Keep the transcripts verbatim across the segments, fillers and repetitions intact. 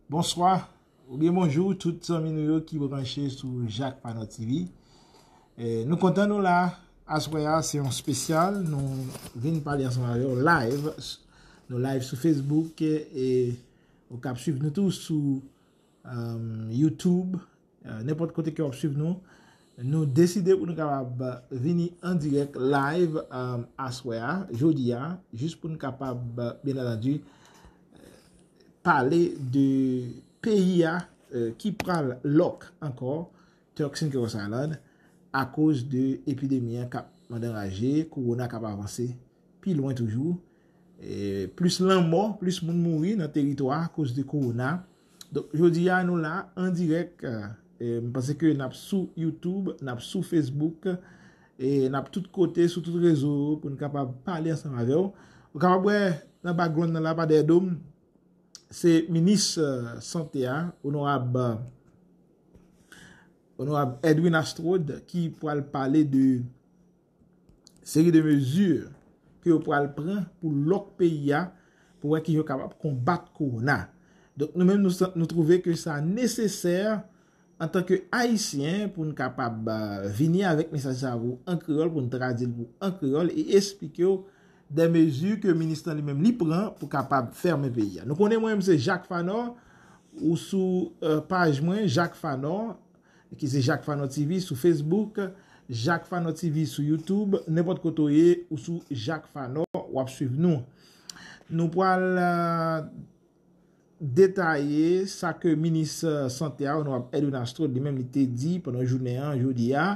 Bonswa oubyen bonjou tout zanmi nou yo ki branche sou Jacques Fanor T V. Eh, nou kontan nou la. Aswè a se yon espesyal. Nou vin pale ansanm avè w live. Nou live sou Facebook e ou kab swiv nou tou sou um, YouTube, uh, nenpòt kote ke w ap swiv nou. Nou deside pou nou kapab vini an dirèk live um, aswè a, jodi a, jis pou nou kapab, byen antandi, pale de peyi a uh, ki pral lòk ankò, Turks and Caicos Island, akoz de epidemi an k ap mande anraje, kowona k ap avanse pi lwen toujou. E, plis lanmò, plis moun mouri nan teritwa a akoz de kowona. Donk, jodi a, nou la, an dirèk. E, m panse ke n ap sou YouTube, n ap sou Facebook, e n ap tout kote, sou tout rezo, pou n kapab pale ansanm avè w. Ou kapab wè nan background nan la, pa dèyè do m, se minis uh, sante a, onorab, uh, onorab Edwin Astraude, ki pral pale de seri de mezi ke yo pral pran pou lòk peyi a, pou wè ki yo kapab konbat kowona. Donk, nou menm, nou, nou twouve ke sa nesesè antan ke Ayisyen, pou n kapab uh, vini avèk mesaj sa pou an kreyòl, pou n tradui l pou an kreyòl e esplike w de mezi ke minis lan li menm li pran pou kapab fèmen peyi a. Nou konnen mwen menm se Jacques Fanor, ou sou uh, paj mwen, Jacques Fanor, ki se Jacques Fanor T V sou Facebook, Jacques Fanor T V sou YouTube, nenpòt kote w ye, ou sou Jacques Fanor, w ap swiv nou. Nou pral uh, detaye sa ke minis uh, sante a, onorab Edwin Astraude, li menm li te di pandan jounen an, jodi a.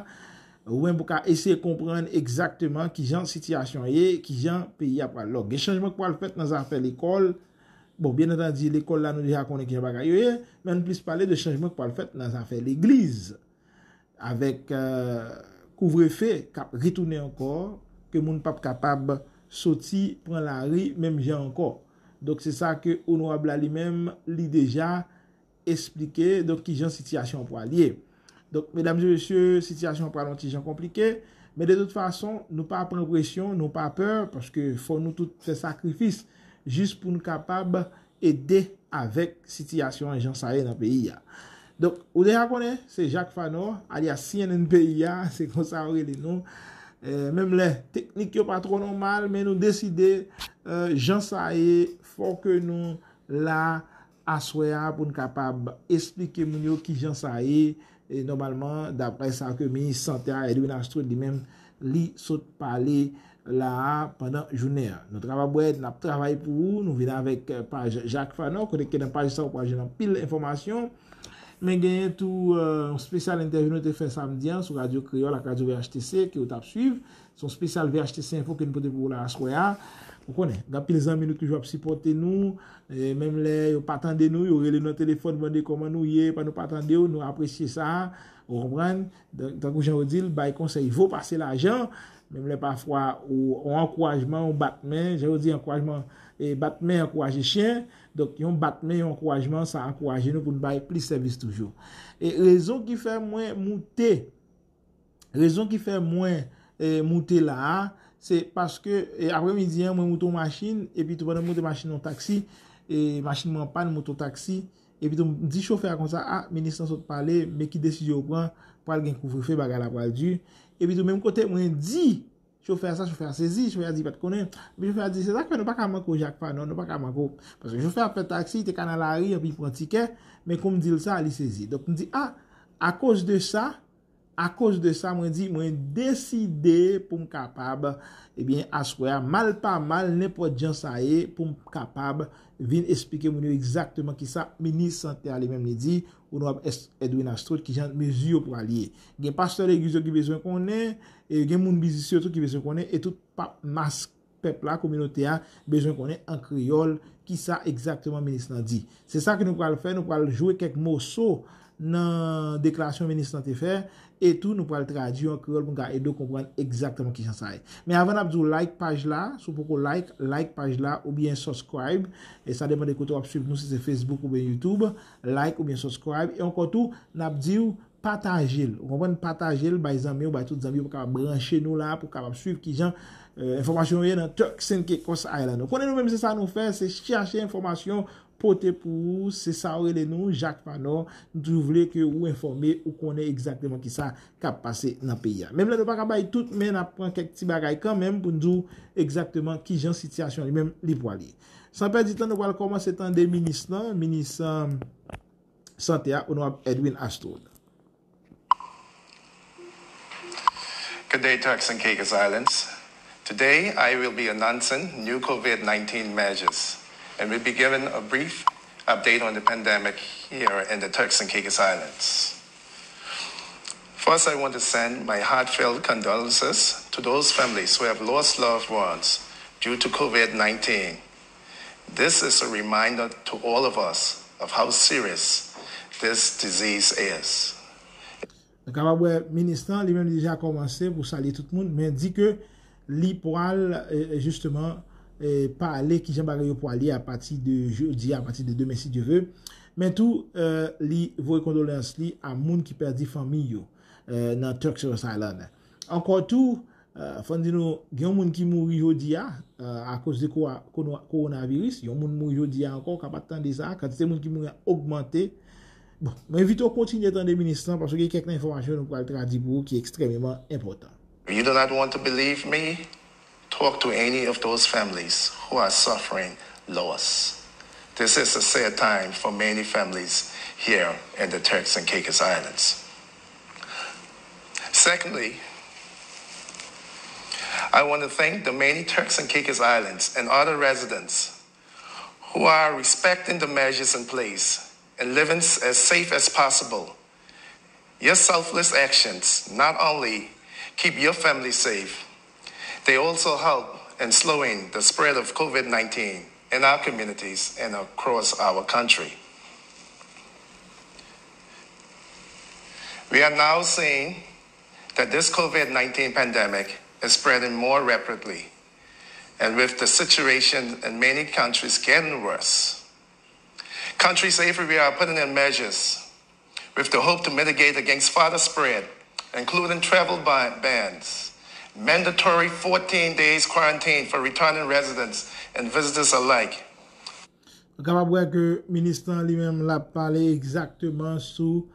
Ou menm pou ka eseye konprann egzakteman kijan sitiyasyon an ye, kijan peyi a pral lòk. Gen chanjman k pral fèt nan zafè lekòl. Bon, byen antandi, lekòl la, nou deja konnen kijan bagay yo ye, men nou plis pale de chanjman k pral fèt nan zafè legliz. Avèk uh, kouvrefe k ap retounen ankò, ke moun p ap kapab soti pran lari menm jan ankò. Donk, se sa ke onorab la li menm, li deja esplike, donk, kijan sitiyasyon an pral ye. Donk, medam e mesye, sitiyasyon an pral yon ti jan konplike, men de tout fason, nou pa pran presyon, nou pa pè, paske fò nou tout fè sakrifis jis pou nou kapab ede avèk sitiyasyon an jan sa ye nan peyi a. Donk, ou deja konnen, se Jacques Fanor, alyas C N N peyi a, se konsa yo rele nou. Eh, menm lè teknik yo pa twò nòmal, men nou deside, eh, jan sa ye, fò ke nou la aswè a pou n kapab esplike moun yo kijan sa ye. E nòmalman, daprè sa ke minis sante a, Edwin Astraude, li menm, li sot pale la a pandan jounen an. Nou travay bwè, n ap travay pou ou, nou vin avèk, eh, paj Jacques Fanor, kote ke nan paj sa ou pral jwenn anpil enfòmasyon. Men genyen tou, eh, yon espesyal entèvyou nou te fè samdi an sou Radyo Kreyòl ak Radyo V H T C ke ou t ap swiv. Se yon espesyal V H T C Info ke n pote pou ou la aswè a. Ou konnen, gen anpil zanmi nou toujou ap sipòte nou. E menm lè yo pa tande nou, yo rele nou nan telefòn, mande kòman nou ye, pa nou pa tande w, nou apresye sa. Ou konprann? Tan-, tankou jan yo di l, bay konsèy vo pase lajan. Menm lè pafwa ou, ou ankourajman, ou bat men, jan yo di ankourajman, e bat men ankouraje chen. Donk, yon bat men, yon ankourajman, sa ankouraje nou pou n bay plis sèvis toujou. E rezon ki fè mwen moute, rezon ki fè mwen, e, moute la a, se paske, e, apremidi an, mwen moute yon machin, epi tou pandan m moute machin yon taksi, e, machin mwen an pàn, moute yon taksi, epi tou m di chofè a konsa, a, minis lan sot pale, men ki desizyon yo pran, pral gen kouvrefe, bagay la pral di. Epi tou menm kote mwen di chofè a sa, chofè a sezi, chofè a di li pa t konnen. Epi chofè a di, se sa k fè nou pa ka manke w Jacques Fanor, nou pa ka manke w. Paske chofè a ap fè taksi, li te ka nan lari, epi li pran tikè, men kou m di l sa, li sezi. Donk m di, a, akoz de sa, akoz de sa, mwen di, mwen deside pou m kapab, ebyen, aswè a, mal pa mal, nenpòt jan sa ye, pou m kapab vin esplike moun yo egzakteman kisa minis sante a li menm li di, onorab Es-, Edwin Astraude, kijan mezi yo pral ye. Gen pastè legliz yo ki bezwen konnen, e gen moun biznis yo tou ki bezwen konnen, e tout pap mas pèp la, kominote a, bezwen konnen an kreyòl kisa egzakteman minis lan di. Se sa ke nou pral fè, nou pral jwe kèk moso nan deklarasyon minis lan te fè, e tou nou pral tradui an kreyòl pou n ka ede w konprann egzakteman kijan sa ye. Men avan n ap di w like paj la, si w poko like, like paj la oubyen subscribe, e sa depann de kote w ap swiv nou, si se Facebook oubyen YouTube, like oubyen subscribe, e ankò tou, n ap di w pataje l, ou konprann, pataje l, bay zanmi w, bay tout zanmi w pou kapab branche nou la, pou kapab swiv kijan Eh, enfòmasyon yo ye nan Turks and Caicos Island. Ou konnen nou menm se sa nou fè, se chache enfòmasyon, pote pou ou, se sa yo rele nou, Jacques Fanor. Nou toujou vle ke ou enfòme, ou konnen egzakteman kisa k ap pase nan peyi a. Menm lè nou pa ka bay tout, men n ap pran kèk ti bagay kanmenm pou n di w egzakteman kijan sitiyasyon li menm li pwale. San pèdi tan, nou pral kòmanse tande minis lan, minis, eh, sante a, Onorab Edwin Astraude. Good day, Turks and Caicos Islands. Today, I will be announcing new COVID nineteen measures and will be giving a brief update on the pandemic here in the Turks and Caicos Islands. First, I want to send my heartfelt condolences to those families who have lost loved ones due to COVID nineteen. This is a reminder to all of us of how serious this disease is. Nou kapab wè minis lan, li menm li deja kòmanse pou salye tout moun, men di ke li pral, eh, jisteman, eh, pale kijan bagay yo pwale apati de jodi, apati de demen, si Dye ve. Men tou, eh, li voye kondoleyans li a moun ki pèdi fanmi yo, eh, nan Turks Island. Ankò tou, eh, fò n di nou, gen yon moun ki mouri jodi a, eh, akoz de kowa-, kono-, kowonaviris, yon moun mouri jodi a ankò, w kapab tande sa, kantite moun ki mouri a ogmante. Bon, mwen envite w kontinye tande minis lan, paske gen kèk nan enfòmasyon nou pral tradui pou ou ki ekstrèmeman enpòtan. You do not want to believe me? Talk to any of those families who are suffering loss. This is a sad time for many families here in the Turks and Caicos Islands. Secondly, I want to thank the many Turks and Caicos Islands and other residents who are respecting the measures in place and living s- as safe as possible. Your selfless actions not only keep your family safe, they also help in slowing the spread of COVID nineteen in our communities and across our country. We are now seeing that this COVID nineteen pandemic is spreading more rapidly, and with the situation in many countries getting worse, countries everywhere are putting in measures with the hope to mitigate against further spread, including travel ban- bans, mandatory fourteen days quarantine for returning residents and visitors alike. Nou kapab wè ke minis lan li menm l ap pale egzakteman sou,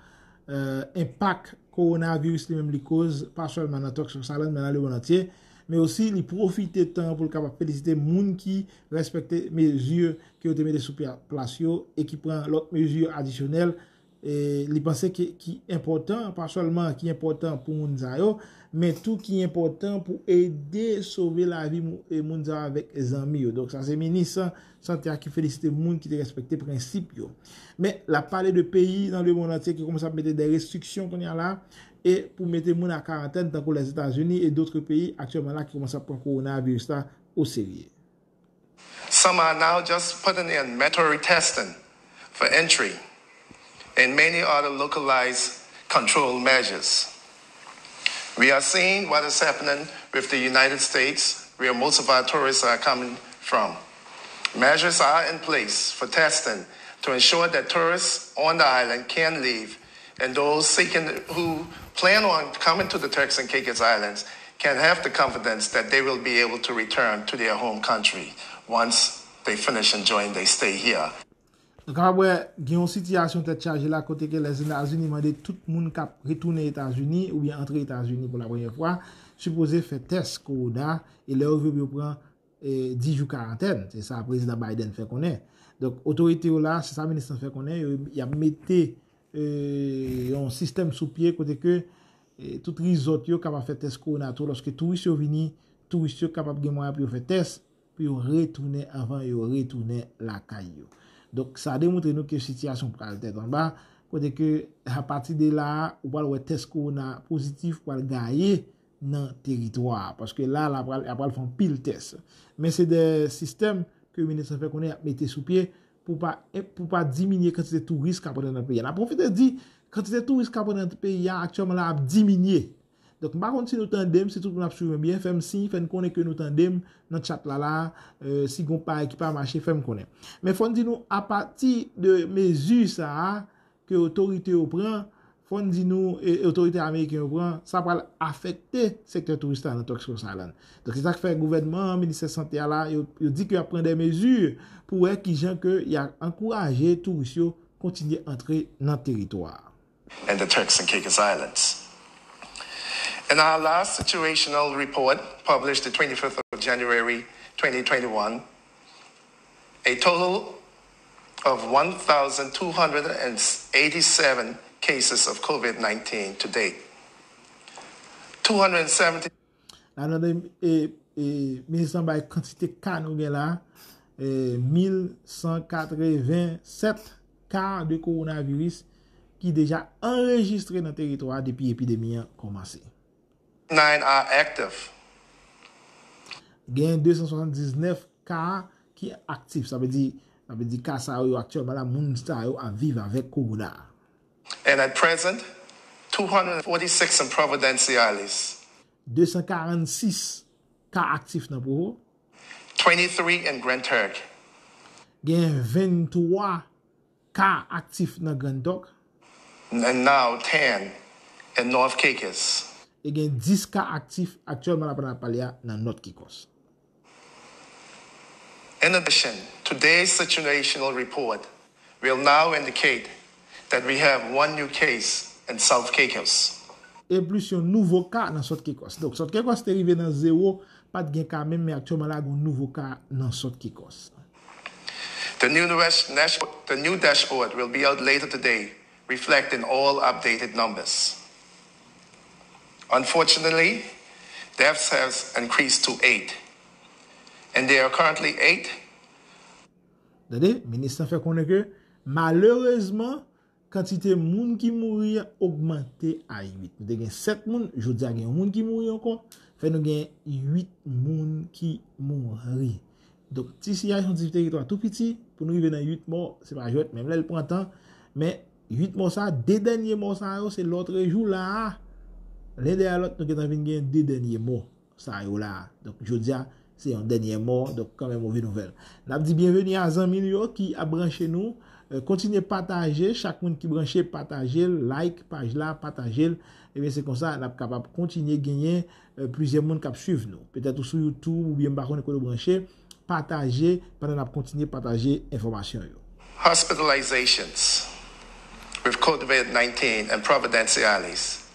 eh, enpak kowonaviris li menm li koz, pa sèlman nan Turks Island, men nan lemonn antye. Men osi, li pwofite tan an pou l kapab felisite moun ki respekte mezi ke yo te mete sou pla- plas yo e ki pran lòt mezi adisyonèl, e li panse ki, ki enpòtan, pa sèlman ki enpòtan pou moun sa yo, men tou ki enpòtan pou ede sove lavi mou- e moun sa yo avèk zanmi yo. Donk, sa se minis sante a ki felisite moun ki te respekte prensip yo. Men, l ap pale de peyi nan lemonn antye ki kòmanse ap mete de restriksyon kounye a la, e pou mete moun a karantèn, tankou Lèzetazini e dòt peyi aktyèlman la ki kòmanse ap pran kowonaviris la oserye. Some are now just putting in mandatory testing for entry and many other localized control measures. We are seeing what is happening with the United States, where most of our tourists are coming from. Measures are in place for testing to ensure that tourists on the island can leave, and those seeking who plan on coming to the Turks and Caicos Islands can have the confidence that they will be able to return to their home country once they finish enjoying their stay here. Nou kapab wè gen yon sitiyasyon tèt chaje la kote ke Lèzetazini mande tout moun k ap retounen Etazini oubyen antre Etazini pou la premyè fwa sipoze fè tès kowona e lè yo rive pou yo pran, eh, dis jou karantèn. Se sa prezidan Biden fè konnen. Donk, otorite yo la, se sa minis lan fè konnen, yo, y ap mete, eh, yon sistèm sou pye kote ke, eh, tout rizòt yo kapab fè tès kowona tou. Lòske touris yo vini, touris yo kapab gen mwayen pou yo fè tès, pou yo retounen anvan yo retounen lakay yo. Donk, sa demontre nou ke sitiyasyon pral tèt anba, kote ke apati de la a, ou pral wè tès kowona pozitif pral gaye nan teritwa a. Paske la, la pral, y ap pral fè anpil tès. Men se de sistèm ke minis lan fè konnen y ap mete sou pye pou pa, pou pa diminye kantite touris k ap rantre nan peyi a. N ap pwofite di, kantite touris k ap rantre nan peyi a aktyèlman la ap diminye. Donk, m pa konn si nou tande m, si tout moun ap swiv mwen byen, fè m siy, fè n konnen ke nou tande m nan chat la la, eh, si gon pay ki pa mache, fè m konnen. Men fò n di nou, apati de mezi sa a ke otorite yo pran, fò n di nou, e, otorite ameriken yo pran, sa pral afekte sektè touris la nan Turks Cross Island. Donk, se sa k fè gouvènman an, ministè sante a la, yo, yo di ke y ap pran de mezi pou wè kijan ke y a ankouraje touris yo kontinye antre nan teritwa a. And the Turks and Caicos Islands. In our last situational report, published the twenty-fifth of January twenty twenty-one, a total of one thousand two hundred eighty-seven cases of COVID nineteen to date. two hundred seventy La nan e, e, minis lan bay kantite ka nou gen la, e, mil san katreven sèt ka de kowonaviris ki deja anrejistre nan teritwa a depi epidemi an kòmanse. Nine are active. Gen de san swasanndiznèf ka ki aktif. Sa vle di, sa vle di ka sa yo, yo aktyèlman la, moun sa yo ap viv avèk kowona a. And at present, two hundred forty-six in Providenciales. De san karannsis ka aktif nan Provo. Twenty-three in Grand Turk. Gen venntwa ka aktif nan Grand Turk. And now ten in North Caicos. E gen dis ka aktif aktyèlman la pandan n ap pale a nan North Caicos. In addition, today's situational report will now indicate that we have one new case in South Caicos. E plis yon nouvo ka nan South Caicos. Donk, South Caicos te rive nan zewo, pa t gen ka menm, men aktyèlman la, gen yon nouvo ka nan South Caicos. The new, dash, the new dashboard will be out later today, reflecting all updated numbers. Unfortunately, deaths has increased to eight, and there are currently eight. Tande, minis lan fè konnen ke, malerezman, kantite moun ki mouri an ogmante a uit. Nou te gen sèt moun, jodi a gen yon moun ki mouri ankò, fè nou gen uit moun ki mouri. Donk, T C I se yon ti teritwa tou piti, pou nou rive nan uit mò, se pa jwèt, menm lè l pran tan, men uit mò sa, de dènye mò sa yo, se lòtrejou la a, len dèyè lòt, nou gentan vin gen de dènye mò sa yo la a. Donk, jodi a, se yon dènye mò, donk, kanmenm, move nouvèl. N ap di byenveni a zanmi nou yo ki ap branche nou. E, kontinye pataje, chak moun ki branche, pataje l, like paj la, pataje l. Ebyen, se konsa, n ap kapab kontinye genyen, e, plizyè moun k ap swiv nou. Petèt ou sou YouTube oubyen m pa konnen kote w branche. Pataje pandan n ap kontinye pataje enfòmasyon yo. Hospitalizations with COVID nineteen in Providenciales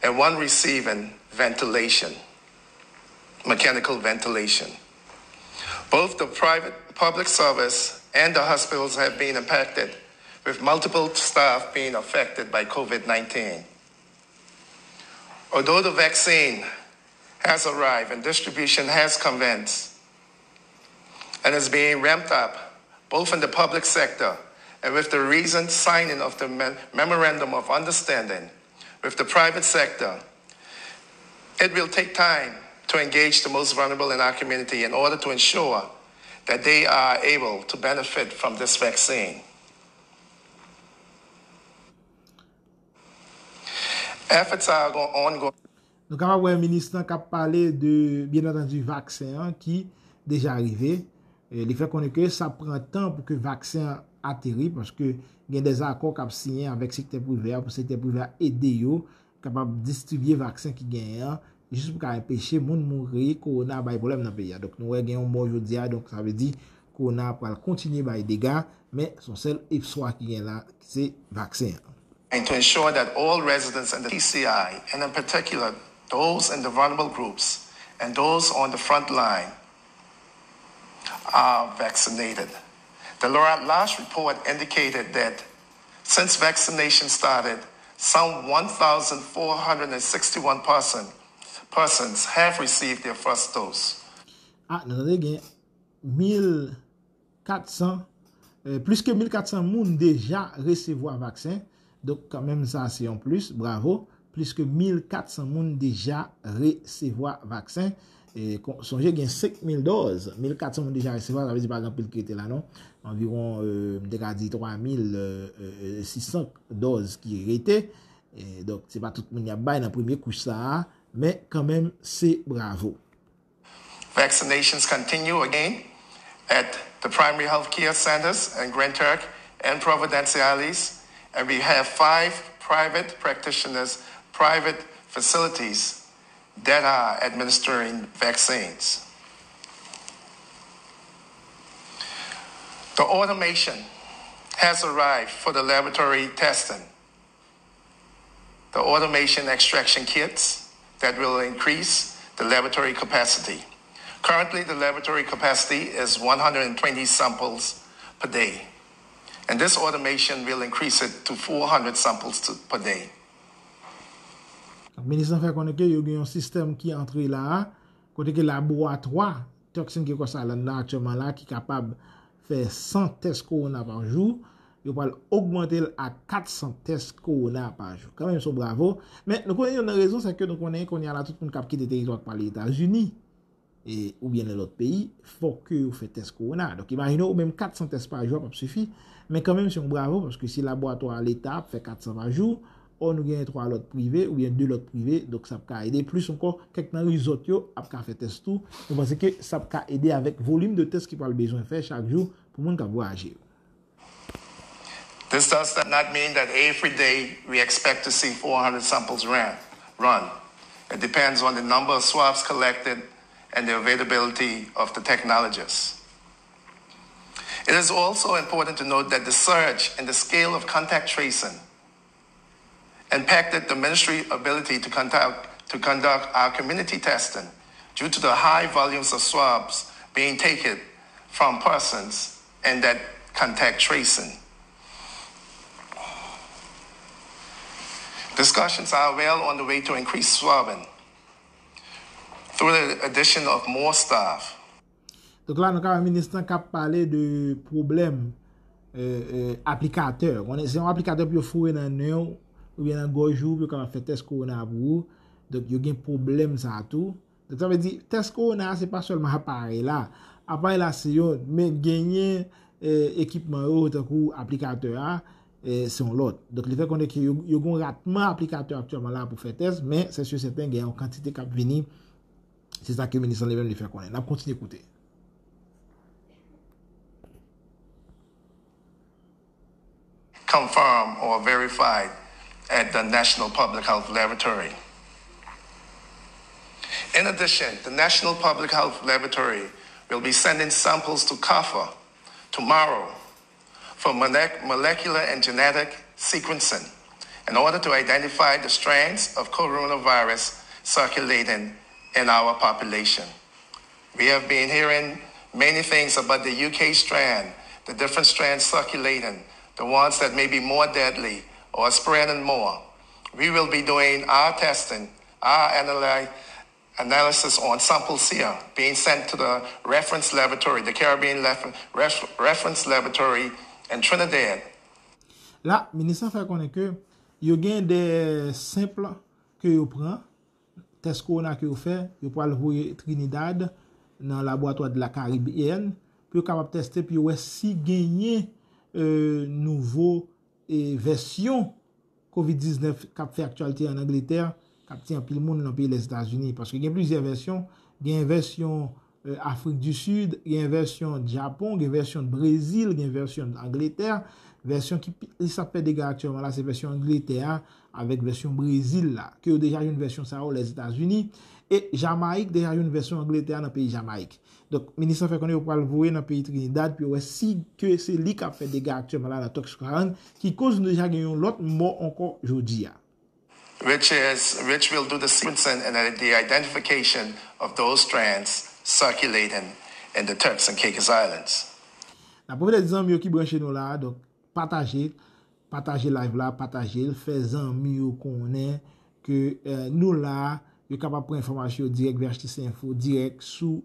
and one receiving ventilation, mechanical ventilation. Both the private public service and the hospitals have been impacted, with multiple staff being affected by COVID nineteen. Although the vaccine has arrived and distribution has commenced and is being ramped up both in the public sector and with the recent signing of the me- Memorandum of Understanding with the private sector, it will take time to engage the most vulnerable in our community in order to ensure that they are able to benefit from this vaccine. Efforts are ongoing. Nou kapab wè minis lan k ap pale de, byen antandi, vaksen an ki deja rive. E li fè konnen ke sa pran tan pou ke vaksen an ateri, paske gen de zakò k ap siyen avèk sektè prive a, pou sektè prive a ede yo kapab distribye vaksen ki genyen an, jis pou ka anpeche moun mouri, kowona bay pwoblèm nan peyi a. Donk, nou wè gen yon mò jodi a, donk sa vle di kowona pral kontinye bay dega, men se yon sèl espwa ki gen la, se vaksen an. And to ensure that all residents in the T C I, and in particular those in the vulnerable groups and those on the front line, are vaccinated. The la- last report indicated that since vaccination started, some one thousand four hundred sixty-one person, persons have received their first dose. Ah, nou tande gen mil kat san, eh, plis ke mil kat san moun deja resevwa vaksen. Donk, kanmenm, sa se yon plis, bravo. Plis ke mil kat san moun deja resevwa vaksen. E, kon- sonje gen senk mil dòz, mil kat san moun deja resevwa, sa vle di pa gen anpil ki rete la non. Anviwon, eh, m te ka di twa mil sis san dòz ki rete. E, donk, se pa tout moun y ap bay nan premye kouch sa a, men kanmenm, se bravo. Vaccinations continue again at the primary health care centers in Grand Turk and Providenciales, and we have five private practitioners, private facilities that are administering vaccines. The automation has arrived for the laboratory testing. The automation extraction kits that will increase the laboratory capacity. Currently, the laboratory capacity is one hundred twenty samples per day, and this automation will increase it to four hundred samples to, per day. Donk, minis lan fè konnen ke yo gen yon sistèm ki antre la a, kote ke laboratwa Turks and Caicos Island la aktyèlman la ki kapab fè san tès kowona pa jou, yo pral ogmante l a kat san tès kowona pa jou. Kanmenm, se yon bravo. Men, nou konnen youn nan rezon, se ke nou konnen kounye a la, tout moun k ap kite teritwa k pral Etazini, e, oubyen nan lòt peyi, fòk ke yo fè tès kowona. Donk, imajine w, menm kat san tès pa jou a p ap sifi. Men kanmenm, se yon bravo, paske si laboratwa Leta ap fè kat san pa jou, ò, nou genyen twa lòt prive, oubyen de lòt prive, donk sa ap ka ede. Plis ankò, kèk nan resort yo ap ka fè tès tou. Nou panse ke sa ap ka ede avèk volim de tès ki pral bezwen fè chak jou pou moun k ap vwayaje yo. This does not mean that every day we expect to see four hundred samples ran, run. It depends on the number of swabs collected and the availability of the technologists. It is also important to note that the surge in the scale of contact tracing impacted the ministry's ability to conduct, to conduct our community testing due to the high volumes of swabs being taken from persons and that contact tracing. Discussions are well on the way to increase swabbing through the addition of more staff. Donk la, nou ka wè minis lan k ap pale de pwoblèm, e, e, aplikatè. Konnen se yon aplikatè pou yo foure nan nen w oubyen nan gòj ou pou yo kapab fè tès kowona pou ou. Donk, yo gen pwoblèm sa a tou. Donk, sa vle di, tès kowona a, se pa sèlman aparèy la. Aparèy la, se yon, men genyen, e, ekipman yo, tankou aplikatè a, e, se yon lòt. Donk, li fè konnen ke yo, yo gen yon ratman aplikatè aktyèlman la pou fè tès, men se si sèten gen yon kantite k ap vini. Se sa ke minis lan li menm li fè konnen. N ap kontinye koute. Confirmed or verified at the National Public Health Laboratory. In addition, the National Public Health Laboratory will be sending samples to COFA tomorrow for molec-, molecular and genetic sequencing in order to identify the strains of coronavirus circulating in our population. We have been hearing many things about the U K strand, the different strands circulating, the ones that may be more deadly or spreading more. We will be doing our testing, our analy-, analysis on samples here being sent to the reference laboratory, the Caribbean Lef-, Ref-, Reference Laboratory in Trinidad. La, minis lan fè konnen ke yo gen de sample ke yo pran, tès kowona ke yo fè, yo pral voye Trinidad nan Laboratoire de la Caribbean pou yo kapab teste, pou yo wè si genyen, e, nouvo, e, vèsyon kovid diznèf k ap fè aktyalite an Angletè, k ap tiye anpil moun nan peyi Lèzetazini. Paske gen plizyè vèsyon, gen vèsyon, e, Afrik di Sid, gen vèsyon Japon, gen vèsyon Brezil, gen vèsyon Angletè. Vèsyon ki plis ap fè dega aktyèlman la, se vèsyon Angletè a, avèk vèsyon Brezil la, ke yo deja jwenn vèsyon sa yo Lèzetazini, e Jamayik deja jwenn vèsyon Angletè a nan peyi Jamayik. Donk, minis lan fè konnen yo pral voye nan peyi Trinidad pou yo wè si ke se li k ap fè dega aktyèlman la nan Turks Island, ki koz nou deja gen yon lòt mò ankò jodi a. Which is, which will do the sequencing and the identification of those strands circulating in the Turks and Caicos Islands. N ap pwofite di zanmi yo ki branche nou la a, donk, pataje, pataje live la, pataje l, fè zanmi yo konnen ke, e, nou la, yo kapab pran enfòmasyon yo dirèk V H T C Info, dirèk sou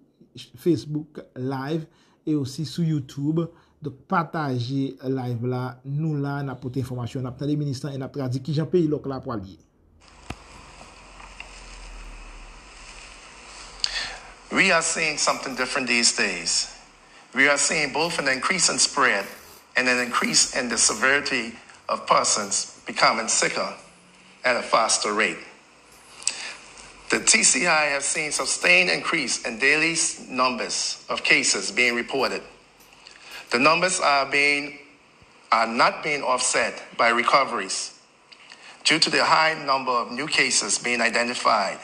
Facebook Live e osi sou YouTube. Donk, pataje live la, nou la, n ap pote enfòmasyon, n ap tande minis lan e n ap tradui kijan peyi lòk la pral ye. We are seeing something different these days. We are seeing both an increase in spread and an increase in the severity of persons becoming sicker at a faster rate. The T C I has seen sustained increase in daily s-, numbers of cases being reported. The numbers are being, are not being offset by recoveries. Due to the high number of new cases being identified,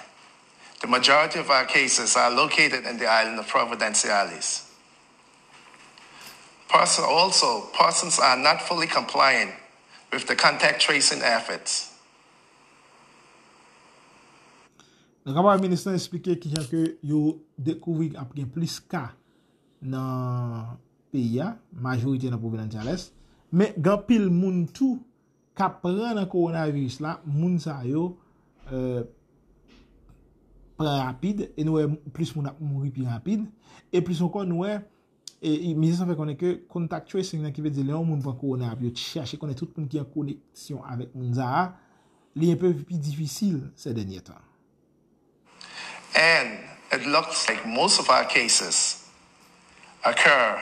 the majority of our cases are located in the island of Providenciales. Person, also, persons are not fully compliant with the contact tracing efforts. Nou kapab minis lan eksplike kijan ke yo dekouvri ap gen plis ka nan peyi a, majorite nan Providenciales, men gen anpil moun tou k ap pran nan kowonaviris la, moun sa yo euh, pran rapid, e nou wè plis moun ap mouri pi rapid, e plis ankò nou wè e, e, minis lan fè konnen ke contact tracing nan, ki vle di lè yon moun pran kowona, yo chache konnen tout moun ki an koneksyon avèk moun sa a, li enpe pi difisil sè dènye tan. And it looks like most of our cases occur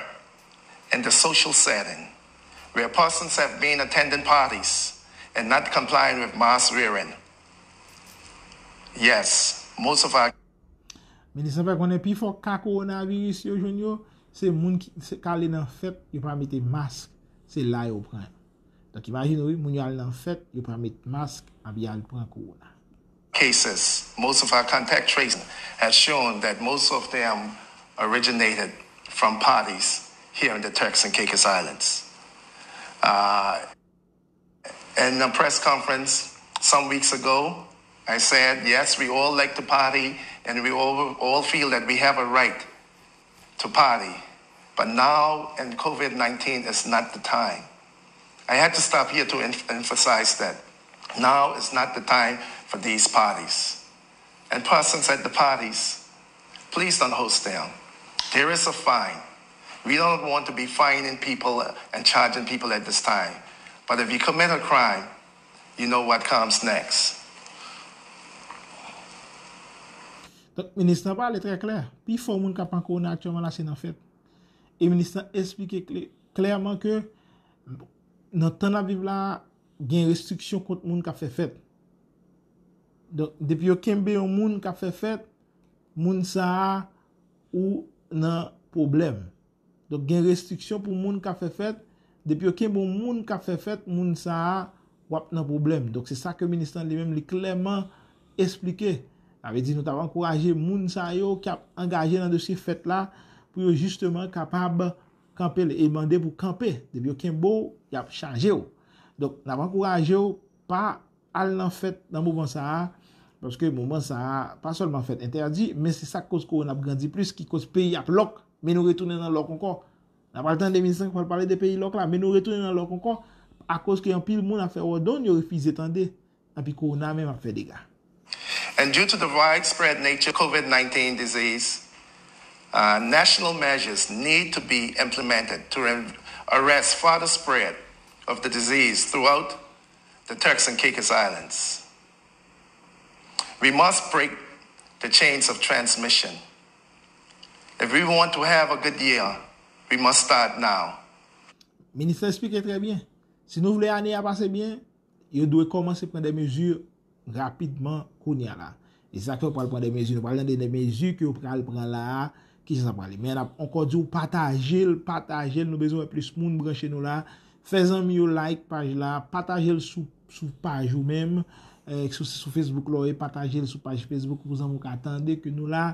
in the social setting where persons have been attending parties and not complying with mask wearing. Yes, most of our Minis lan fè konnen pi fò ka kowonaviris yo jwenn yo, se moun ki se k ale nan fèt, yo pa mete mask, se la yo pran yo. Donk imajine w wi, moun yo al nan fèt, yo pa met mask, epi y al pran kowona. Cases, most of our contact tracing has shown that most of them originated from parties here in the Turks and Caicos Islands. Uh, in a press conference some weeks ago, I said, yes, we all like to party and we all, all feel that we have a right to party. But now in COVID nineteen is not the time. I had to stop here to em- emphasize that now is not the time for these parties. And persons at the parties, please don't host them. There is a fine. We don't want to be fining people and charging people at this time. But if you commit a crime, you know what comes next. Donk, minis lan pale trè klè. Pi fò moun k ap pran kowona aktyèlman la se nan fèt. E minis lan eksplike klè, klèman ke nan tan n ap viv la, gen restriksyon kont moun k ap fè fèt. Donk, depi yo kenbe yon moun k ap fè fèt, moun sa a ou nan pwoblèm. Donk, gen restriksyon pou moun k ap fè fèt. Depi yo kenbe yon moun k ap fè fèt, moun sa a w ap nan pwoblèm. Donk, se sa ke minis lan li menm li klèman eksplike. Sa vle di nou t ap ankouraje moun sa yo k ap angaje nan dosye fèt la pou yo jisteman kapab kanpe l e mande pou kanpe. Depi yo kenbe w, y ap chaje w. Donk, n ap ankouraje w pa al nan fèt nan moman sa a, paske moman sa a, pa sèlman fèt entèdi, men se sa k koz kowona ap grandi plis, ki koz peyi ap lòk, men nou retounen nan lòk ankò. N a pral tande minis lan ki pral pale de peyi lòk la, men nou retounen nan lòk ankò, akoz ke anpil moun ap fè wòdonn yo refize tande, anpi kowona menm ap fè dega. And due to the widespread nature of COVID nineteen disease, uh, national measures need to be implemented to re- arrest further spread of the disease throughout the Turks and Caicos Islands. We must break the chains of transmission. If we want to have a good year, we must start now. Minis lan eksplike trè byen. Si nou vle ane a pase byen, yo dwe kòmanse pran de mezi rapidman kounye a la. E sa ke yo pral pran de mezi, nou pral tande de mezi ke yo pral pran la a, kijan sa pral ye. Men n ap ankò di w pataje l, pataje l, nou bezwen wè plis moun branche nou la. Fè zanmi yo like paj la, pataje l sou, sou paj ou menm. Eh, sou, sou Facebook la, e pataje l sou paj Facebook pou zanmi w ka tande ke nou la,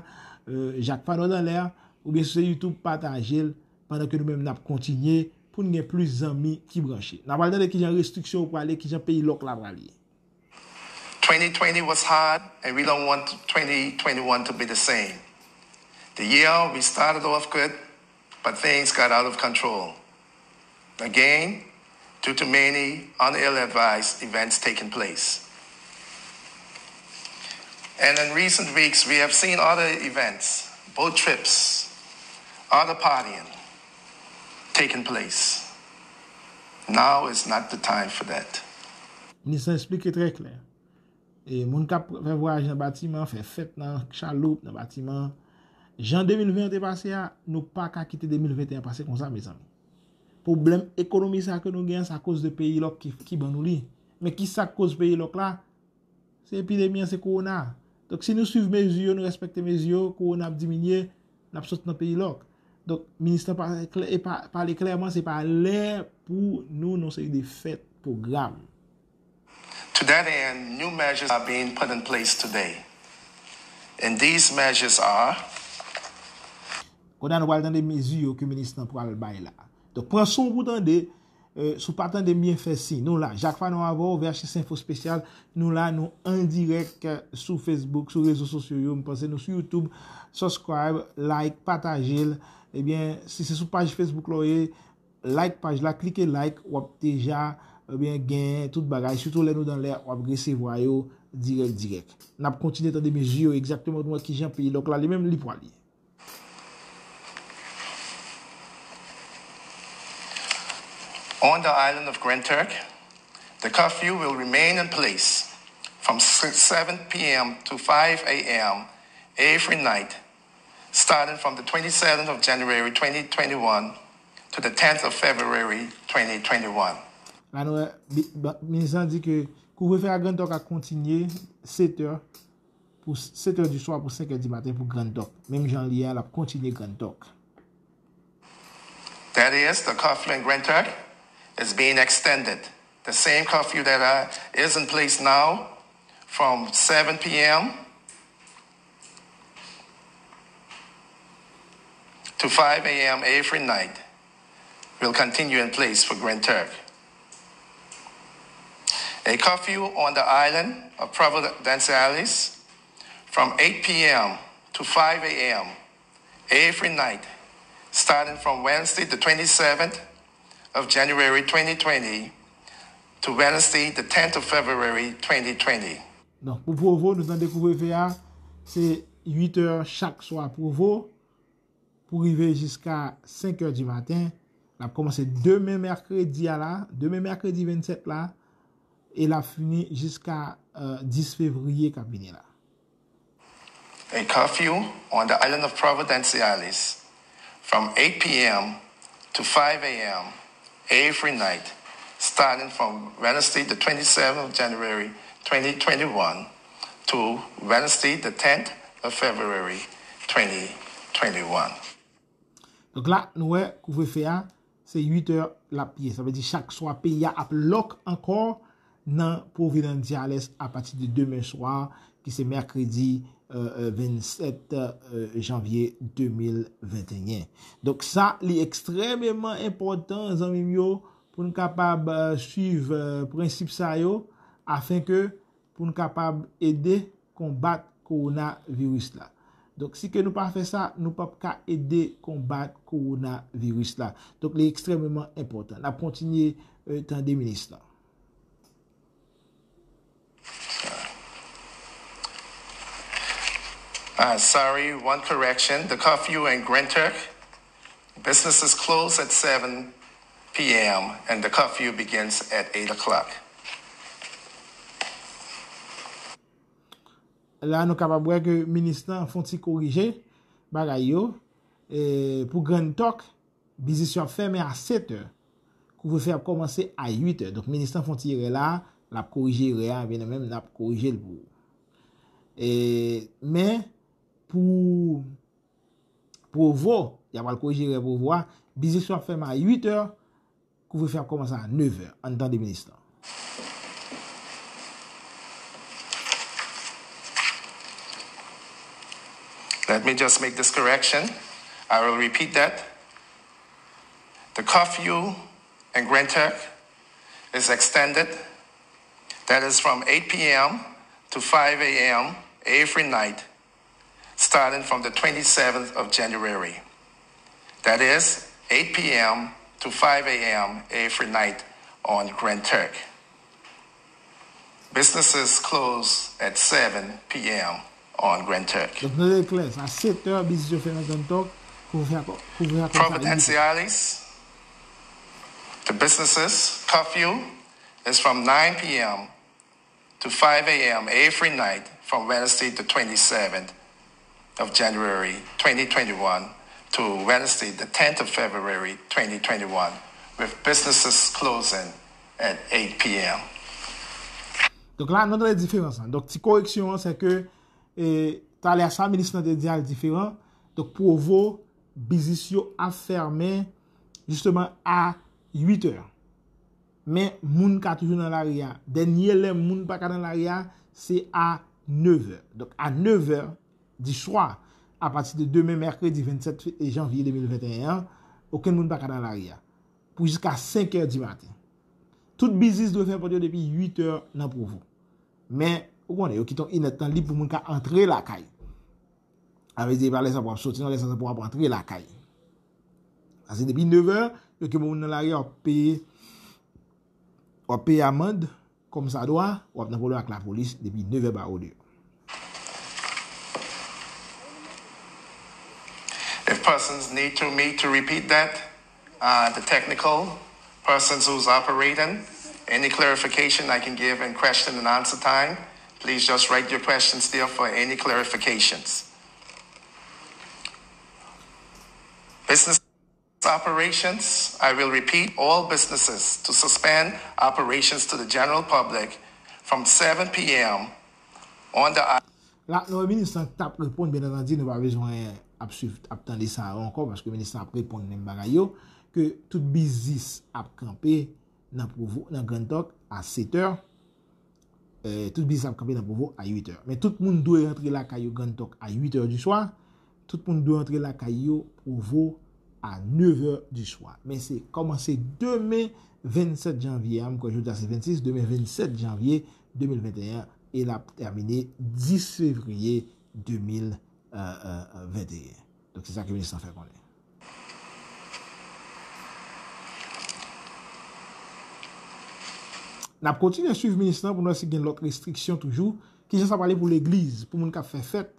eh, Jak Fanò dan lè, oubyen si se YouTube, pataje l pandan ke nou menm n ap kontinye pou n gen plis zanmi ki branche. N a pral tande kijan restriksyon yo prale, kijan peyi lòk la prale. Twenty twenty was hard, and we don't want twenty twenty-one to be the same. The year we started off good, but things got out of control. Again, due to many unill-advised events taking place. And in recent weeks, we have seen other events, boat trips, other partying taking place. Now is not the time for that. Minis lan eksplike trè klè. E moun k ap fè vwayaj nan batiman, fè fèt nan chaloup, nan batiman. Jan de mil ven an te pase a, nou pa ka kite de mil venteyen an pase konsa, mezanmi. Pwoblèm ekonomi sa ke nou gen an, se akoz de peyi lòk ki, ki ban nou li. Men ki sa k koz peyi lòk la? Se epidemi an, se kowona. Donk, si nou swiv mezi yo, nou respekte mezi yo, kowona ap diminye, n ap sot nan peyi lòk. Donk, minis lan pale klè, e pa- pale klèman, se pa lè pou nou nan seri de fèt, pwogram. To that end, new measures are being put in place today. And these measures are Kounye a nou pral tande mezi yo ke minis lan pral bay la. Donk, pran son pou tande. Si w pa tande m byen, fè siy. Nou la. Jacques Fanon avè w, V H S Info Spesyal. Nou la, nou an dirèk sou Facebook, sou rezo sosyo yo. M panse nou sou YouTube. Subscribe, like, pataje l. Ebyen, si se sou paj Facebook la w ye, like paj la, klike like, w ap deja ebyen gen tout bagay. Sitou lè nou dan lè, w ap resevwa yo dirèk dirèk. N ap kontinye tande mezi yo egzakteman pou nou wè kijan peyi dòk la li menm li pwal ye. On the island of Grand Turk, the curfew will remain in place from seven p.m. to five a.m. every night, starting from the twenty-seventh of January twenty twenty-one to the tenth of February twenty twenty-one. La nou wè, minis lan di ke kouvrefe a Grand Turk a kontinye sèt è pou sèt è di swa pou senk è di maten pou Grand Turk. Menm jan li ye a, l ap kontinye Grand Turk. That is, the curfew in Grand Turk is being extended. The same curfew that uh, is in place now from seven p.m. to five a.m. every night will continue in place for Grand Turk. A curfew on the island of Providenciales from eight p.m. to five a.m. every night, starting from Wednesday, the twenty-seventh of January twenty twenty, to Wednesday, the tenth of February twenty twenty. Donk, pou Provo, nou tande kouvrefe a, se uit è chak swa Provo, pou rive jiska senk è di maten. L ap kòmanse demen mèkredi a la, demen mèkredi vennsèt la, e l ap fini jiska dis fevriye k ap vini la. A curfew on the island of Providenciales from eight p.m. to five a.m. every night, starting from Wednesday, the twenty-seventh of January, twenty twenty-one, to Wednesday, the tenth of February, twenty twenty-one. Donk la, nou wè kouvrefe a, se uit è l ap ye. Sa vle di chak swa peyi a ap lòk ankò nan Providenciales apati de demen swa, ki se mèkredi vennsèt janvye de mil venteyen. Donk sa, li ekstrèmeman enpòtan, zanmi m yo, pou n kapab swiv prensip sa yo, afen ke pou n kapab ede konbat kowonaviris la. Donk, si ke nou pa fè sa, nou p ap ka ede konbat kowonaviris la. Donk, li ekstrèmeman enpòtan. N ap kontinye tande minis lan. Uh, sorry, one correction. The curfew in Grand Turk, businesses close at seven p.m. and the curfew begins at eight o'clock. La nou kapab wè ke minis lan fon ti korije bagay yo. Pou Grand Turk, biznis yo ap fèmen a sèt è. Kouvrefe ap kòmanse a uit è. Donk minis lan fon ti erè la, l ap korije erè a, ebyen nou menm n ap korije l pou ou. Men pou Provo, y ap al korije erè Provo a, biznis yo ap fèmen a uit è, kouvrefe ap kòmanse a nèf è. Ann tande minis lan. Let me just make this correction. I will repeat that. The curfew in Grand Turk is extended. That is from eight p.m. to five a.m. every night, starting from the twenty-seventh of January. That is eight p.m. to five a.m. every night on Grand Turk. Businesses close at seven p.m. on Grand Turk. Donk, nou te klè, a sèt è, biznis yo fèmen Grand Turk, kouvrefe a kòmanse a uit è. The businesses curfew is from nine p.m. to five a.m. every night from Wednesday the twenty-seventh of January twenty twenty-one to Wednesday the tenth of February twenty twenty-one, with businesses closing at eight p.m. Donk la nou tande diferans lan. Donk ti koreksyon an se ke talè a sa minis lan te di a l diferan. Donk Provo, biznis yo ap fèmen jisteman a uit è. Men moun ka toujou nan lari a. Dènye lè moun pa ka nan lari a, se a nevè. Donk, a nevè di swa, apati de demen, mèkredi vennsèt janvye de mil venteyen an, okenn moun pa ka nan lari a pou jiska senk è di maten. Tout biznis dwe fè pòt yo depi uit è nan Pwovo. Men, ou konnen, yo kite yon inèdtan lib pou moun ka antre lakay. Sa vle di, e pa lè sa pou w ap soti, non, lè sa pou w ap antre lakay. Paske depi nevè, yo kenbe moun nan lari a, w ap peye, w ap peye amann, kòmsadwa, w ap nan pwoblèm ak lapolis depi nevè ba ou deyò. If persons need to me to repeat that, uh, the technical persons who's operating, any clarification I can give in question and answer time, please just write your questions there for any clarifications. Business operations, I will repeat, all businesses to suspend operations to the general public from seven p.m. on the La, nou wè minis lan t ap reponn, byen antandi, nou pa bezwen ap swiv, ap tande sa ankò, paske minis lan ap reponn menm bagay yo, ke tout biznis ap kanpe nan Pwovo, nan Grand Talk a sèt è. Tout biznis ap kanpe nan Pwovo a uit è. Men tout moun dwe rantre lakay yo Grand Talk a uit è di swa. Tout moun dwe rantre lakay yo Pwovo a nevè di swa. Men se kòmanse demen vennsèt janvye a, m kwè jodi a se vennsis, demen vennsèt janvye de mil venteyen, e l ap tèmine dis fevriye de mil venteyen. Donk se sa ke minis lan fè konnen. N ap kontinye swiv minis lan pou n wè si gen lòt restriksyon toujou. Kijan sa prale pou legliz, pou moun k ap fè fèt?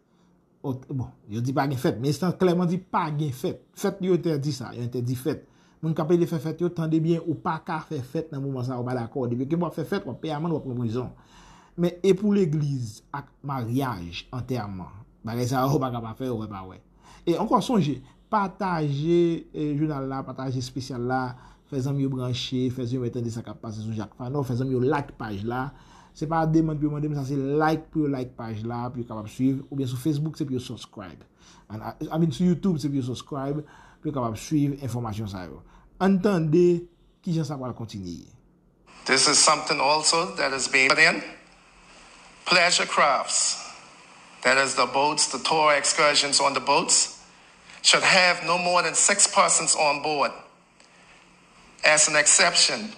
Bon, yo di pa gen fèt. Minis lan klèman di pa gen fèt. Fèt yo entèdi sa, yo entèdi fèt. Moun k ap ede fè fèt yo, tande byen, ou pa ka fè fèt nan moman sa, ou pa dakò. Depi ke w ap fè fèt, w ap peye amann, w ap nan prizon. Men e pou legliz ak maryaj, antèman? Bagay sa yo, ou pa ka pa fè yo, wè pa wè. E ankò, sonje, pataje jounal la, pataje espesyal la, fè zanmi yo branche, fè zanmi yo tande sa k ap pase sou Jak Fanò, fè zanmi yo like paj la. Se pa demann pou yo mande m, sa se like pou yo like paj la, pou yo kapab swiv, oubyen sou Facebook, se pou yo subscribe. I mean, sou YouTube, se pou yo subscribe, pou yo kapab swiv enfòmasyon sa yo. Ann tande kijan sa pral kontinye ye. This is something also that is being put in. Pleasure crafts, that is the boats, the tour excursions on the boats, should have no more than six persons on board as an exception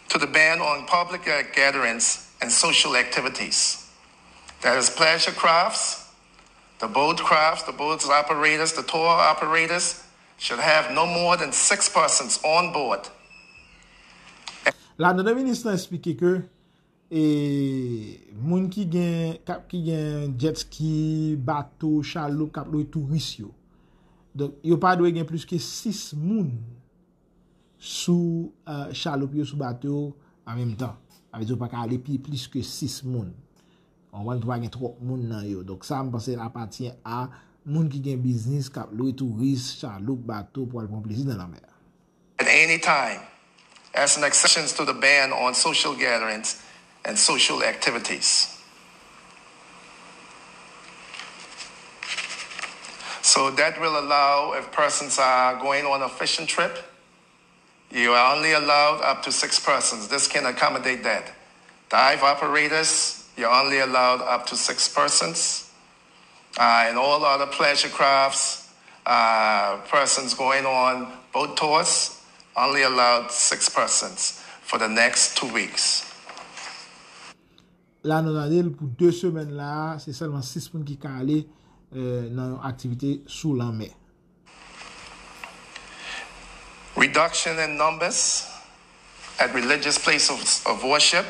to the ban on public gatherings and social activities. That is pleasure crafts, the boat crafts, the boats operators, the tour operators should have no more than six persons on board. Ladan minis lan eksplike ke e, moun ki gen, k ap, ki gen jet ski, bato, chaloup k ap lwe touris yo. Donk, yo pa dwe gen plis ke sis moun sou chaloup yo, sou bato yo an menm tan. Sa vle di yo pa ka ale pi plis ke sis moun. Ou konprann, pou pa gen twòp moun nan yo. Donk, sa, m panse, l apatyen a moun ki gen biznis k ap lwe touris, chaloup, bato pou al pran plezi nan lanmè a. At any time, as an exception to the ban on social gatherings and social activities. So that will allow if persons are going on a fishing trip, you are only allowed up to six persons. This can accommodate that. Dive operators, you're only allowed up to six persons. Uh, and all other pleasure crafts, uh, persons going on boat tours, only allowed six persons for the next two weeks. La nou tande l pou de semèn la, se sèlman sis moun ki ka ale nan yon aktivite sou lanmè. Reduction in numbers at religious places of worship.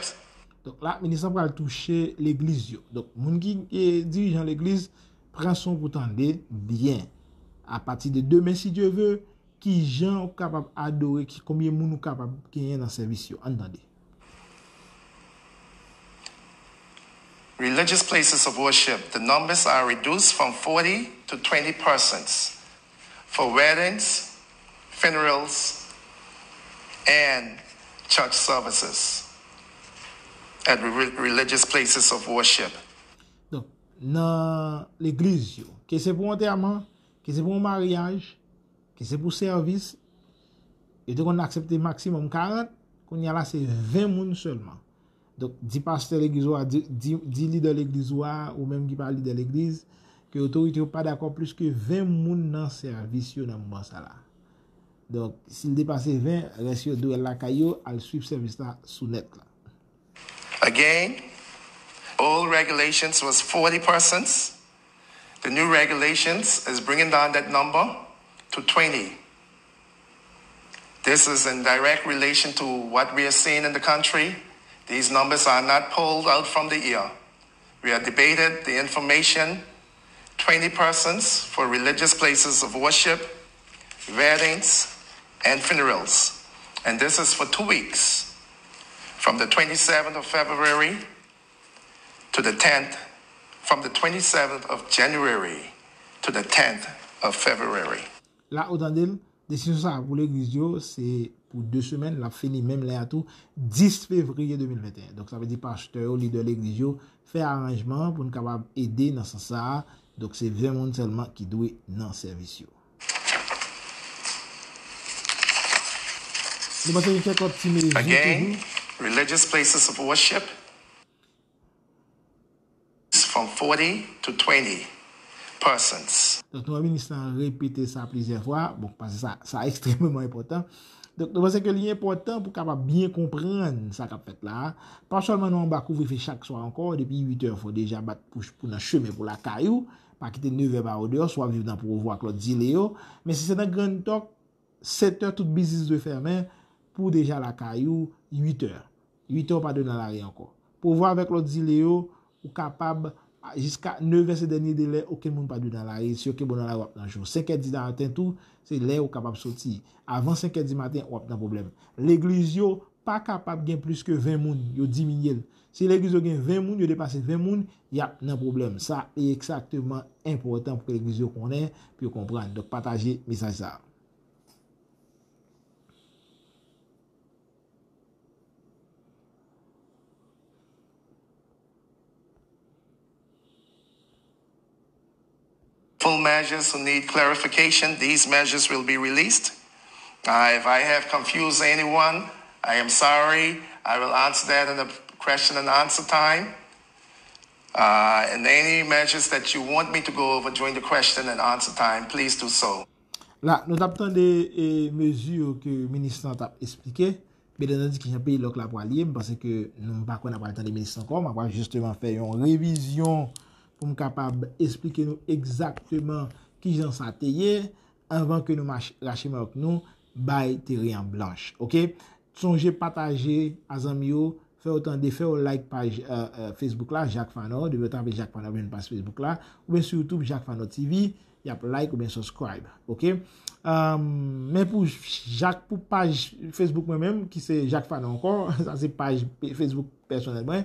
Donk la, minis lan pral touche legliz yo. Donk, moun ki dirijan legliz, pran son pou tande byen. Apati de demen, si Dye ve, kijan ou kapab adore, ki, konbyen moun ou kapab genyen nan sèvis yo? Ann tande. Religious places of worship, the numbers are reduced from forty to twenty persons for weddings, funerals, and church services at religious places of worship. Donk, nan legliz yo, ke se pou antèman, ke se pou yon maryaj, ke se pou sèvis, yo te konn aksepte maksimòm karant, Kounye a la, se ven moun sèlman. Donk, di pastè legliz ou a, di, di, di lidè legliz ou a, ou menm ki pa lidè legliz, ke otorite yo pa dakò plis ke ven moun nan sèvis yo nan moman sa la. Donk, si l depase ven, rès yo dwe al lakay yo, al swiv sèvis la sou nèt la. Again, old regulations was forty persons. The new regulations is bringing down that number to twenty. This is in direct relation to what we are seeing in the country. These numbers are not pulled out from the air. We have debated the information, twenty persons for religious places of worship, weddings, and funerals. And this is for two weeks, from the twenty-seventh of February to the tenth, from the twenty-seventh of January to the tenth of February. La, ou tande l, desizyon sa a pou legliz yo, se pou de semèn, l ap fini menm lè a tou, dis fevriye de mil venteyen. Donk, sa vle di pastè yo, lidè legliz yo, fè aranjman pou n kapab ede nan sans sa a. Donk, se ven moun sèlman ki dwe nan sèvis yo. Nou panse gen kèk lòt ti mezi toujou. Religious places of worship from forty to twenty persons. Donk, nou wè minis lan repete sa plizyè fwa. Bon, paske sa, sa ekstrèmeman enpòtan. Donk, nou panse ke li enpòtan pou kapab byen konprann sa k ap fèt la a. Pa sèlman nou anba kouvrefe chak swa ankò, depi uit è fò w deja bat pou, pou nan chemen pou lakay ou. Pa kite nevè ba w deyò, si w ap viv nan Pwovwa ak lòt zile yo. Men si se nan Grann Tòk, sèt è tout biznis dwe fèmen pou w deja lakay ou, uit è. Uit è w pa dwe nan lari ankò. Pwovwa avèk lòt zile yo, ou kapab, a, jiska nevè se dènye delè, okenn moun pa dwe nan lari. Si okenn moun nan lari, w ap nan jou. Senk è di maten tou, se lè ou kapab soti. Avan senk è di maten, w ap nan pwoblèm. Legliz yo pa kapab gen plis ke ven moun, yo diminye l. Si legliz yo gen ven moun, yo depase ven moun, y ap nan pwoblèm. Sa e egzakteman enpòtan pou ke legliz yo konnen, pou yo konprann. Donk, pataje mesaj sa a. Full measures who need clarification, these measures will be released. Uh, if I have confused anyone, I am sorry. I will answer that in the question and answer time. Uh, and any measures that you want me to go over during the question and answer time, please do so. La, nou t ap tande e, mezi yo ke minis lan t ap esplike. Byenantandi, kijan peyi lòk la pral ye, m panse ke nou pa kwè n ap pral tande minis lan ankò. M ap pral jisteman fè yon revizyon pou m kapab esplike nou egzakteman kijan sa te ye anvan ke nou mach, rache mayòk nou bay teren an blanch. Oke? Sonje pataje a zanmi yo, fè yo tande, fè yo like paj uh, uh, Facebook la, Jacques Fanor. Depi yo tape Jacques Fanor, jwenn paj Facebook la. Oubyen sou YouTube, Jacques Fanor T V. Y ap like oubyen subscribe. Oke? Um, men pou Jacques, pou paj Facebook mwen menm, ki se Jacques Fanor ankò, sa se paj Facebook pèsonèl mwen.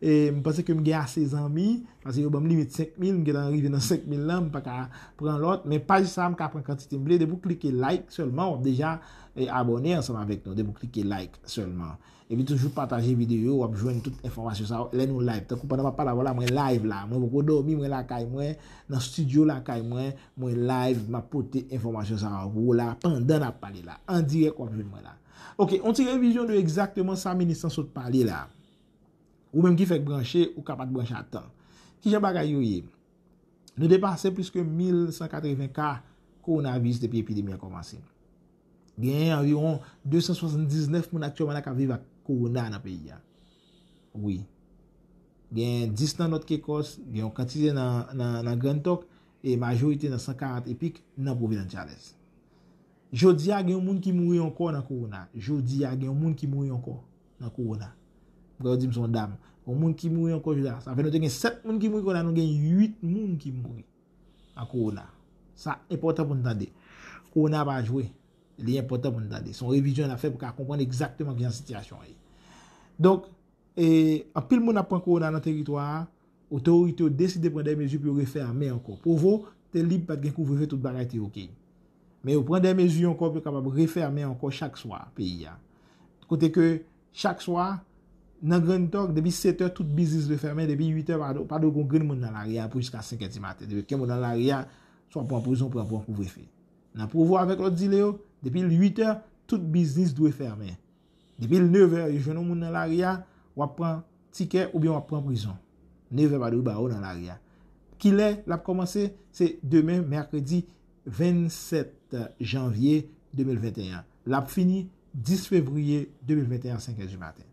E m panse ke m gen ase zanmi, paske yo ban m limit senk mil, m gentan rive nan senk mil lan, m pa ka pran lòt. Men paj sa a, m ka pran kantite m vle. Depi w klike like sèlman, w ap deja e, abòne ansanm avèk nou. Depi w klike like sèlman. Epi toujou pataje videyo, w ap jwenn tout enfòmasyon sa yo. Lè nou live, tankou pandan m ap pale avè w la, mwen live la. Mwen poko dòmi, mwen lakay mwen, nan estidyo lakay mwen, mwen live, m ap pote enfòmasyon sa yo pou w la, pandan n ap pale la. An dirèk w ap jwenn mwen la. Oke, yon ti revizyon de egzakteman sa minis lan sot pale la. Ou menm ki fèk branche, ou ka pa t branche a tan. Kijan bagay yo ye? Nou depase plis ke mil san katreven ka kowonaviris depi epidemi an kòmanse. Genyen anviwon de san swasanndiznèf moun aktyèlman la k ap viv ak kowona nan peyi a. Wi. Gen dis nan Nòt Kekòs, gen yon kantite nan, nan, nan Grann Tòk, e majorite nan san karant epik nan Providence Chalès. Jodi a, gen yon moun ki mouri ankò nan kowona. Jodi a, gen yon moun ki mouri ankò nan kowona. Mwen yo di m se yon dam. Yon moun ki mouri ankò jodi a. Sa fè nou te gen sèt moun ki mouri, kounye a nou gen uit moun ki mouri nan kowona. Sa enpòtan pou n tande. Kowona pa jwe. Li enpòtan pou n tande. Se yon revizyon n ap fè pou ka konprann egzakteman kijan sitiyasyon an ye. Donk, e, anpil moun ap pran kowona nan teritwa a, otorite yo deside pran de mezi pou yo refèmen ankò. Pwovo te lib, pa t gen kouvrefe, tout bagay te oke. Men yo pran de mezi ankò pou yo kapab refèmen ankò chak swa peyi a. Kote ke chak swa, nan Grann Tòk, depi sèt è, tout biznis dwe fèmen, depi uit è, pa dwe, pa dwe gen grenn moun nan lari a pou jiska senk è di maten. Depi gen moun nan lari a, swa pran prizon, pran, pran kouvrefe. Nan Pwovo avèk lòt zile yo, depi uit è, tout biznis dwe fèmen. Depi l nevè, yo jwenn yon moun nan lari a, w ap pran tikè oubyen w ap pran prizon. Nevè pa dwe ba w nan lari a. Kilè l ap kòmanse? Se demen, mèkredi vennsèt janvye de mil venteyen. L ap fini dis fevriye de mil venteyen, senk è di maten.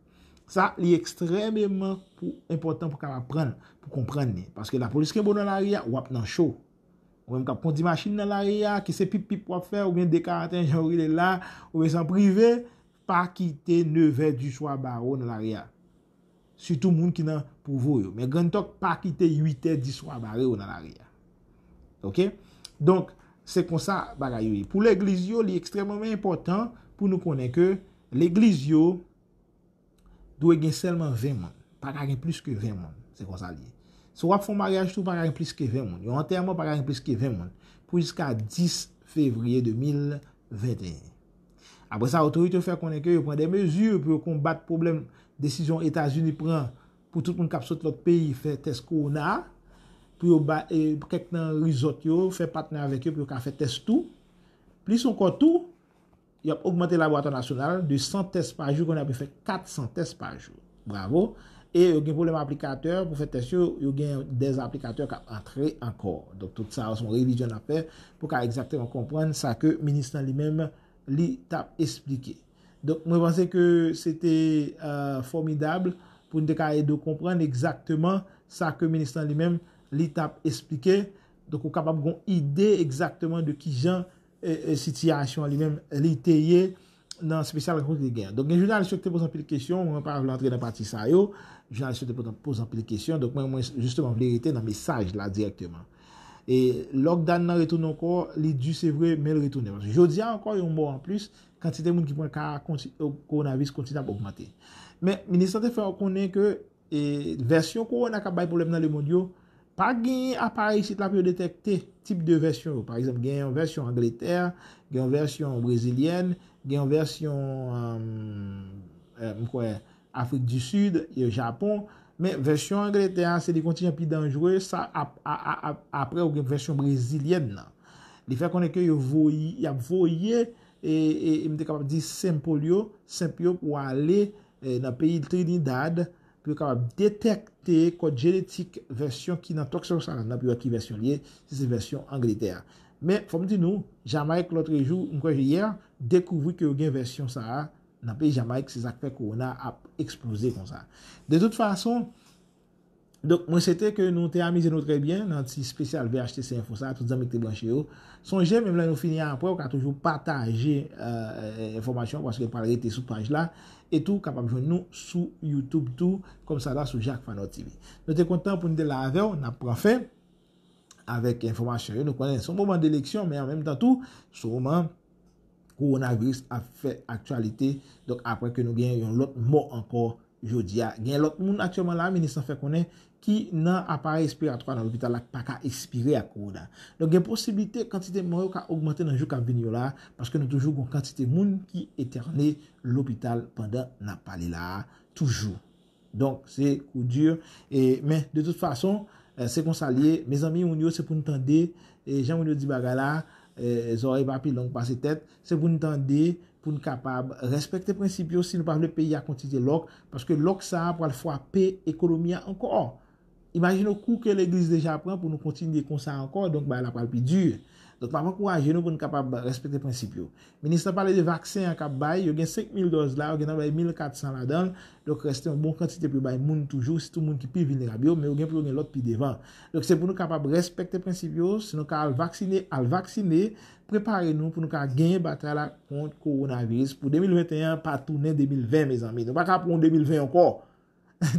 Sa, li ekstrèmeman pou, enpòtan pou kapab pran, pou konprann li. Paske lapolis kenbe w nan lari a, w ap nan cho. Ou menm k ap kondi machin nan lari a, ki se pip pip w ap fè, oubyen de karanteyen jan w rele la, oubyen san prive, pa kite nevè di swa bare w nan lari a. Sitou moun ki nan pouvo yo. Men Grand Talk pa kite uit è di swa bare w nan lari a. Oke? Donk, se konsa bagay yo ye. Pou legliz yo, li ekstrèmeman enpòtan pou nou konnen ke legliz yo dwe gen sèlman ven moun. Pa ka gen plis ke ven moun. Se konsa l ye. Si w ap fè yon maryaj tou, pa ka gen plis ke ven moun. Yon antèman pa ka gen plis ke ven moun. Pou jiska dis fevriye de mil venteyen. Apre sa, otorite yo fè konnen ke yo pran de mezi pou yo konbat pwoblèm desizyon Etazini pran pou tout moun k ap sot lòt peyi fè tès kowona a, pou yo ba, e, kèk nan resort yo fè patnè avèk yo pou yo ka fè tès tou. Plis ankò tou, y ap ogmante laboratwa nasyonal de san tès pa jou, kounye a pou fè kat san tès pa jou. Bravo. E yo gen pwoblèm aplikatè pou fè tès yo, yo gen de aplikatè k ap antre ankò. Donk, tout sa yo se yon revizyon n ap fè pou ka egzakteman konprann sa ke minis lan li menm li t ap esplike. Donk, mwen panse ke se te, euh, fòmidab pou n te ka ede w konprann egzakteman sa ke minis lan li menm li t ap esplike. Donk, ou kapab gen yon ide egzakteman de kijan, e, e, sitiyasyon an li menm li te ye nan espesyal rankont li gen an. Donk, gen jounalis yo ki te poze anpil kesyon, mwen pa vle antre nan pati sa yo. Jounalis yo te poze, poze anpil kesyon, donk mwen, mwen jisteman vle rete nan mesaj la dirèkteman. E lockdown nan retounen ankò, li di se vre, men l retounen. Paske jodi a ankò, yon mò anplis, kantite moun ki pran ka konti-, kowonaviris kontinye ap ogmante. Men, minis lan te fè yo konnen ke, e, vèsyon kowona k ap bay pwoblèm nan lemonn yo, pa genyen aparèy isit la pou yo detèkte tip de vèsyon yo. Pa egzanp, gen yon vèsyon Angletè, gen yon vèsyon brezilyèn, gen yon vèsyon, euh, euh, m kwè, Afrik di Sid, e Japon. Men vèsyon Angletè a, se li kontinye pi danjere, sa ap, a, a, a, apre ou gen vèsyon brezilyèn nan. Li fè konnen ke yo voye, y ap voye, e, e, e m te kapab di sample yo, sample yo pou ale, e, nan peyi Trinidad, pou yo kapab detèkte kòd jenetik vèsyon ki nan toksosal nan, pou yo wè ki vèsyon li ye, si se vèsyon Angletè a. Men, fò m di nou, Jamayik lòtrejou, m kwè se yè, dekouvri ke yo gen vèsyon sa a, nan peyi Jamayik, se sa k fè kowona ap eksploze konsa. De tout fason, donk, mwen swete ke nou te amize nou trè byen nan ti espesyal V H T C Info sa, tout zanmi ki te branche yo. Sonje, menm lè nou fini apre, ou ka toujou pataje, euh, enfòmasyon, paske l pral rete sou paj la, e tou kapab jwenn nou sou YouTube tou, kòm sa la sou Jacques Fanor T V. Nou te kontan pou nou te la avè w, n ap pran fen avèk enfòmasyon yo. Nou konnen se yon moman de eleksyon, men an menm tan tou, se yon moman kowonaviris ap fè aktyalite. Donk, apre ke nou gen yon lòt mò ankò jodi a. Gen lòt moun aktyèlman la, minis lan fè konnen, ki nan aparèy espiratwa nan lopital la ki pa ka espire ak kowona. Donk, gen posiblite kantite mò yo ka ogmante nan jou k ap vini yo la, paske nou toujou gen kantite moun ki etène lopital pandan n ap pale la a, toujou. Donk, se kou di. E, men, de tout fason, eh, se konsa l ye. Mezanmi, moun yo, se pou n tande, e, jan moun yo di bagay la, eh, zòrèy pa pi long pase tèt. Se pou n tande, pou n kapab respekte prensip yo, si nou pa vle peyi a kontinye lòk, paske lòk sa a pral frape ekonomi a ankò. Imajine w kou ke legliz deja pran pou nou kontinye konsa ankò, donk bagay la pral pi di. Donk, m ap ankouraje nou pou n kapab respekte prensip yo. Minis lan pale de vaksen an k ap bay, yo gen senk mil dòz la, yo gentan bay mil kat san ladan l. Donk, reste yon bon kantite pou yo bay moun toujou, sitou moun ki pi vilnerab yo, men yo gen pou yo gen lòt pi devan. Donk, se pou nou kapab respekte prensip yo, si nou ka al vaksine, al vaksine, prepare nou pou nou ka genyen batay la kont kowonaviris. Pou de mil venteyen an, pa tounen de mil ven, mezanmi. Nou pa ka pran de mil ven ankò.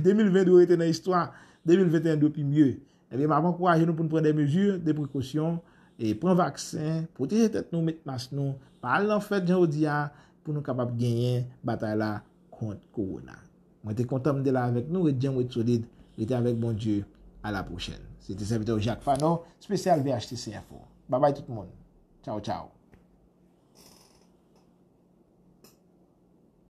De mil ven dwe rete nan istwa. De mil venteyen dwe pi mye. Ebyen, m ap ankouraje nou pou n pran de mezi de prekosyon, e pran vaksen, pwoteje tèt nou, met mas nou, pa al nan fèt jan yo di a, pou nou kapab genyen batay la kont kowona. Mwen te kontan m te la avèk nou, ret djanm, ret solid, rete avèk Bondye. A la pwochèn. Se te sèvitè w Jacques Fanor, espesyal V H T C Info. Babay tout moun. Tchaw, tchaw.